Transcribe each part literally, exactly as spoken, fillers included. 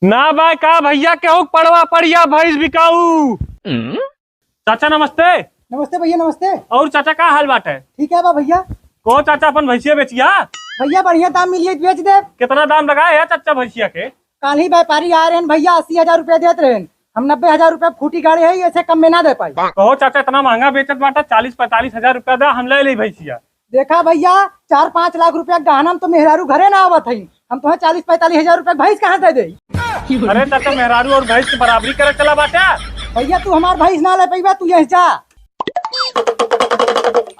ना बा का भइया, केहू पड़वा पड़िया भइँस बिकाऊ। चाचा नमस्ते। नमस्ते भइया, नमस्ते। अउर चाचा का हाल बाटे? ठीक है बा भइया। कहो चाचा, अपन भइँसिया बेचिया? भइया बढ़िया दाम मिलिए बेच देब। केतना दाम लगाए है चाचा भइँसिया के? काल्हि व्यापारी आए रहेन भइया, अस्सी हजार रुपया देत रहेन, हम नब्बे हजार रुपया फूटी गाड़े है, एसे कम में ना दे पाई। कहो चाचा, एतना महँगा बेचत बाटा, चालीस पैंतालीस हजार रुपया दा, हम ले लेई भइँसिया। देखा भइया, चार पाँच लाख रुपया गहना में तो मेहरारू घरे ना आवत हई, हम तोहे चालीस पैंतालीस हजार रुपया भइँस कहाँ से दे देई? अरे चाचा, मेहरारू अउर भइँस के बराबरी करे चला बाटा। भइया तू हमार भइँस ना ले पइबा, तू यहीं जा।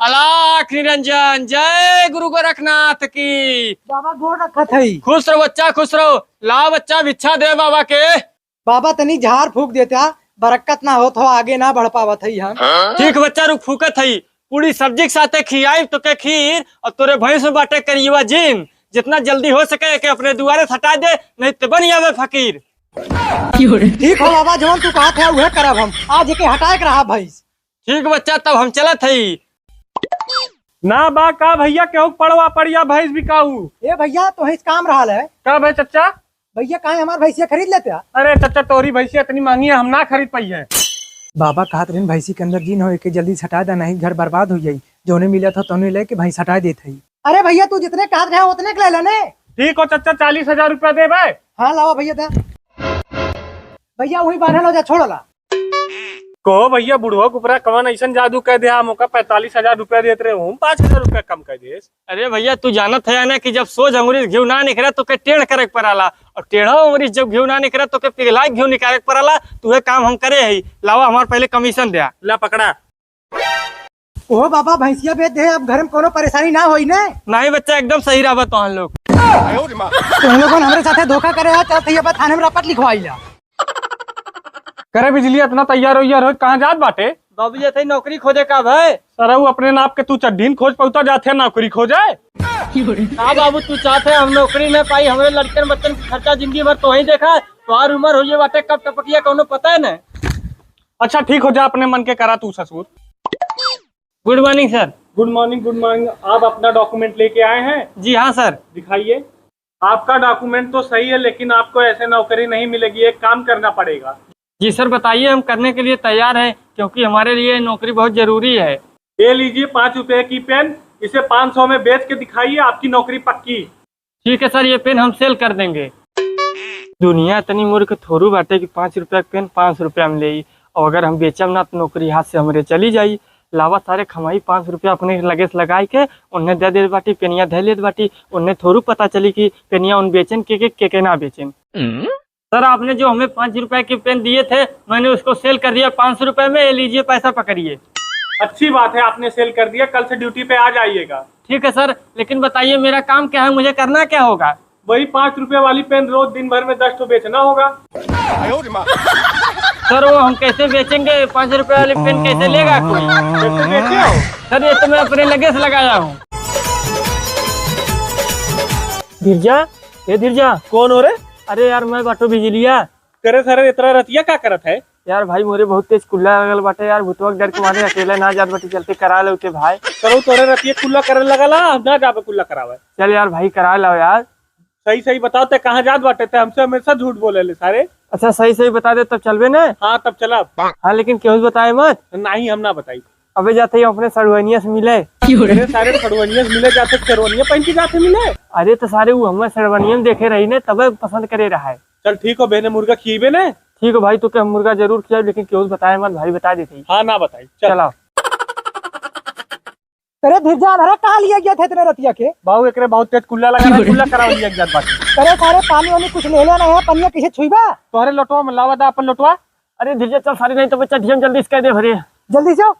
अलख निरंजन, जय गुरु गोरखनाथ की। बाबा गोड़ रखत हई। खुश रहो बच्चा, खुश रहो। लाओ बच्चा, भिक्षा दे बाबा के। बाबा तनी झाड़ फूँक देता, बरक्कत ना होत हो, आगे ना बढ़ पावत हई हम। ठीक बच्चा, रुक फूँकत हई। पूरी सब्जी के साथे खियाई तोके खीर, अउर तोरे भइँस में बाटे करियवा जीन। जितना जल्दी हो सके एके अपने दुआरे से हटाइ दे, नहीं तो बन जाबे फकीर। ठीक हो बाबा, जवन तू कहत है उहे करब हम। आज एके हटाए के रहा भइँस। ठीक बच्चा, तब हम चलत हई। ना बा का भइया, केहू पड़वा पड़िया भइँस बिकाऊ। ए भइया, तोहे काम रहल है। का भए चच्चा? भइया काहे हमार भइँसिया खरीद लेते आ? अरे चच्चा, तोरी भइँसिया एतनी महँगी है, हम ना खरीद पइहे। बाबा कहत रहेन भइँसी के अंदर जीन हो, एके जल्दी से हटाइ दा, नहीं घर बर्बाद होइ जाई। जउने मिलत हो तउने लेके भइँस हटाइ देत हई। अरे भइया तू जितने कहत रहे ओतने के ले लेने। ठीक हो चच्चा, चालीस हजार रुपया देबे। हाँ लावा भइया दा। भइया वहीं बान्हल हो जा, छोड़ला। कहो भइया, बुढ़वा के ऊपरा कवन अइसन जादू कइ दे, हम ओका पैंतालीस हजार रुपया देत रहे, हम पाँच हजार रुपया कम कइ देस। अरे भइया, तू जानत है ना कि जब सोझ अंगुरी से घिउ ना निकरे तो के टेढ़ करे के पड़ाला, अउर टेढ़ा अंगुरी से जब घिउ ना निकरे तो के पिघला के घिउ निकाले के पड़ाला। तू ये काम हम करे हई, लावा हमार पहले कमीशन द्या। ला पकड़ा। ओहो बाबा, भइँसिया बेच दे, अब घर में कउनो परेशानी ना होई ने। नहीं बच्चा, एकदम सही रहबा तोहन लोग। तोहन लोगन हमरे साथे धोखा करे हा, चलत हई अब थाने में रपट लिखवाई ला। करे बिजली, एतना तैयार वैयार हो, कहाँ जात बाटे? बाबू, जात हई नौकरी खोजे। का भए? सरऊ, अपने नाप के तू चड्ढीन खोज पउता, जात है नौकरी खोजे। का बाबू, तू चाहत है हम नौकरी न पाई, हमरे लड़कन बच्चन के खर्चा जिंदगी भर तोही देखा, तोहार उमर होइए बाटे, कब टपकिया कउनो पता है न। अच्छा ठीक हो जा, अपने मन के करा तू ससुर। Good morning sir। Good morning, good morning। आप अपना document लेके आए हैं? जी हाँ sir। दिखाइए। आपका document तो सही है, लेकिन आपको ऐसे नौकरी नहीं मिलेगी, एक काम करना पड़ेगा। जी sir, बताइए, हम करने के लिए तैयार हैं, क्योंकि हमारे लिए नौकरी बहुत जरूरी है। ये लीजिए पाँच रुपए की पेन, इसे पाँच सौ में बेच के दिखाइए, आपकी नौकरी पक्की। ठीक है sir, ये पेन हम sell कर देंगे। दुनिया इतनी मूर्ख थोड़ू बाटे कि पाँच रुपया के पेन पाँच सौ रुपया में लेई, और अगर हम बेचब ना तो नौकरी हाथ से हमरे चली जाई। लावा सारे, खमाई पाँच सौ रुपया अपने लगे से लगाई के उन्हें दे देत बाटी, पेनिया धे लेत बाटी, उन्हें थोड़ू पता चली कि पेनिया उन बेचेन के, के, के, के ना बेचेन। Sir, आपने जो हमें पाँच रुपए की पेन दिए थे, मैंने उसको sell कर दिया पाँच सौ रुपए में। ये लीजिए, पैसा पकड़िए। अच्छी बात है, आपने sell कर दिया, कल से duty पे आ जाइएगा। ठीक है sir, लेकिन बताइए, मेरा काम क्या है, मुझे करना क्या होगा? वही पाँच रुपए वाली पेन रोज दिन भर में दस ठो बेचना होगा। Sir, वो हम कैसे बेचेंगे? पाँच रुपए वाली पेन कैसे लेगा कोई? कैसे बेचे हो? Sir, ये तो मैं अपने लगे से लगाया हूँ। धीरजा, ए धीरजा। कौन हो रे? अरे यार, मैं बाटो बिजलिया। करे सारे, इतना रतिया का करत है? यार भाई, मोरे बहुत तेज कुल्ला लगल बाटे यार, भुतवा के डर के मारे अकेले ना जात बाटी, चलते करा ले उके भाई। करो तोरे रतिया कुल्ला करे लगला, हम ना जाबे कुल्ला करावे। चल यार भाई, करा लाओ यार। सही सही बताओ, ते कहाँ जात बाटे? ते हमसे हमेशा झूठ बोले ले सारे। अच्छा, सही सही बता दे, तब चलबे ने। हाँ, तब चला। हाँ, लेकिन केहू से बताए मत। नहीं, हम ना बताई। अबे जात ही अपने सड़ुआनिया से मिले। अरे सारे, सड़ुआनिया से मिले जात है, सड़ुआनिया पहन के जात है मिले। अरे तो सारे, वो हमें सड़ुआनिया में देखे रही ने, तबे पसंद करे रहा है। चल ठीक हो, बहने मुर्गा खिएबे ने। ठीक हो भाई, तोके हम मुर्गा जरूर खियाई, लेकिन केहू से बताए मत भाई, बता देते ही। हाँ, ना बताई, चल। चला। अरे धीरजा, अनहरा कहाँ लिया गया था इतने रतिया के? बाबू, एकरे बहुत तेज कुल्ला लगा रहा है, कुल्ला करावे लिया जात बाटे। अरे सारे, पानी वानी कुछ ले लेना है, पनिया कैसे छुईबा? तोहरे लोटवा में लावा दा अपन लोटवा। अरे धीरजा, चल सारे, नहीं तो बच्चा डीएम जल्दी से कह दे भरे। जल्दी जाओ।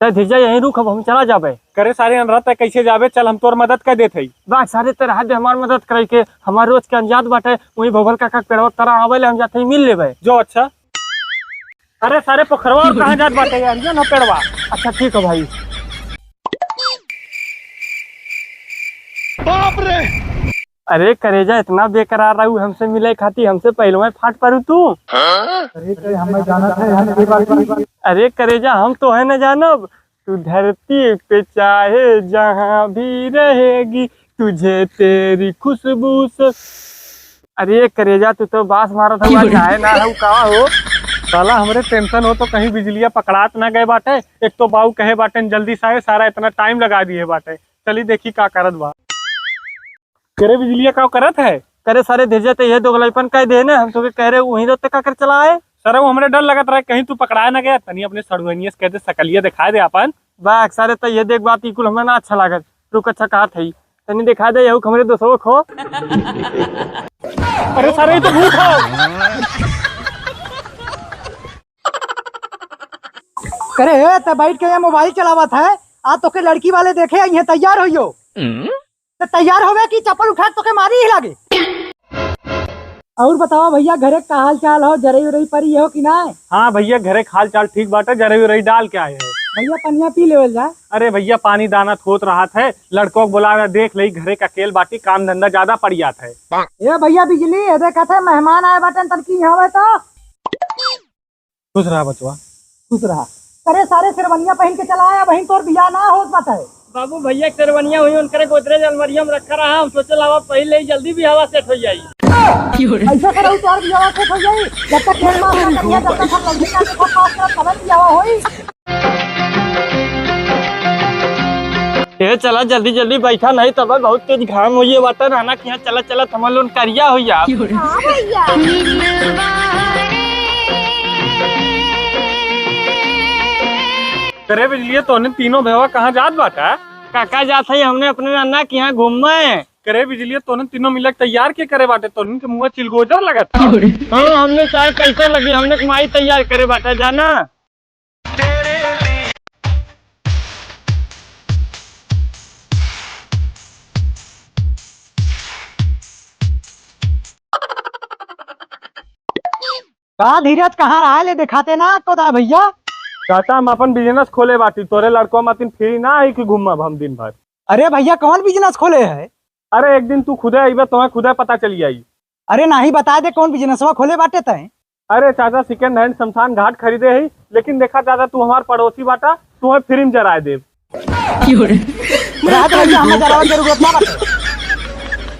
ते धीरजा, यहीं रुक, अब हम चला जाबे। करे सारे, अनहरा ते कैसे जाबे? चल, हम तोर मदद कर देत हई। बा सारे, ते रहा दे हमार मदद करे के, हमार रोज के अंजाद बाटे, वही भोभल काका के पेड़वा तरा आवे ले, हम जाते ही मिल लेबे। जो अच्छा। अरे सारे, पोखरवा और कहाँ जात बाटे यार, ये ना पेड़वा। अच्छा ठीक है भाई। बाप रे। अरे करेजा, इतना बेकरार रहू हमसे मिले खाती, हमसे पहले में फाट पड़ू तू। अरे, अरे, हमें जाना था, हम ये बात नहीं। अरे करेजा, हम तो है न जानब, तू धरती पे चाहे जहाँ भी रहेगी, तुझे तेरी खुशबू से। अरे करेजा, तू तो बास मारत हऊ, आज नहाए ना हऊ का हो? साला हमरे tension हो तो कहीं बिजलिया पकड़ात ना गए बाटे। एक तो बाऊ कहे बाटे जल्दी से आए, सारा इतना time लगा दिए बाटे। चली देखी का करत बा। करे बिजलिया का करत है? करे सारे धीरजा, ते ये दोगलाईपन कह दे ने, हम तोके कह रहे वहीं रहते का कर चला आए। सर वो हमरे डर लगत रहे कहीं तू पकड़ाए ना गया, तनी अपने सड़ुआनिया से कह दे सकलिया दिखाए दे अपन। बा सारे, तो ये देख बात ई कुल हमरा ना अच्छा लागत। रुक अच्छा कहा थई, तनी दिखा दे यहू हमरे दोस्तों को। अरे सारे ये तो भूत है। करे ए, त बैठ के ये mobile चलावत है, आ तोके लड़की वाले देखे आई है, तैयार होइयो। त तैयार होवे कि चप्पल उठा के तोके मारी ही लागे। और बतावा भैया, घरे का हाल चाल हो, जरई उरई परी हो कि ना? हाँ भैया, घरे का हाल चाल ठीक बाटे, जरई उरई डाल के आए हैं। भैया पनिया पी लेवल जा। अरे भैया, पानी दाना थोत रहत है, लड़कों को बुला देख लई, घरे का अकेल बाटी, काम धंधा ज्यादा पड़ जात है। ए भैया बिजली, ए देखत है मेहमान आए बाटन, तनकी यहाँ आवे तो। खुश रहा बचवा। खुश रहा। अरे सारे शेरवनिया पहन के चला आया, बहिन तोर बियाह ना होत बाटे। बाबू भैया के शेरवनिया हुई, उनकरे गोदरेज अलमारिया में रखा रहा, हम सोचे लावा पहले ही जल्दी बियाहवा set हो जाई। ऐसा से रहू तोर बियाहवा set हो जाई, जब तक खेल मार ना करिया, जब तक हम लड़की का देखा पास करब तबे बियाहवा होई। ए चला जल्दी जल्दी बैठा, नहीं तब बहुत तेज घाम होइए बाटे, रहना कि यहाँ चला चला थमन लोन करिया हो यार। हाँ भैया। करे बिजलिया, तोहने तीनों भेवा कहाँ जात बाटा? काका जात है हमने अपने नाना के यहाँ घूमे। करे बिजलिया, तोहने तीनों मिलक तैयार के करे बाटे? तोहने के मुँह चिलगोजर लगत। हाँ, हमने चाहे कैसे लगी, हमने के माई तैयार करे बाटे जाना। का धीरज, कहाँ रहा ले, दिखाते ना को दा भैया। चाचा, हम अपन business खोले बाटी, तोरे लड़को मतिन free ना आई कि घूमब हम दिन भर। अरे भैया, कौन business खोले है? अरे एक दिन तू खुदे अइबे, तोहे खुदे पता चली आई। अरे नाही, बता दे कौन businessवा खोले बाटे तय? अरे चाचा, second hand शमशान घाट खरीदे ही, लेकिन देखा चाचा, तू हमार पड़ोसी बाटा, तोहे free में जराए देब। रात भैया, हमें जरावे के जरूरत ना बाटे।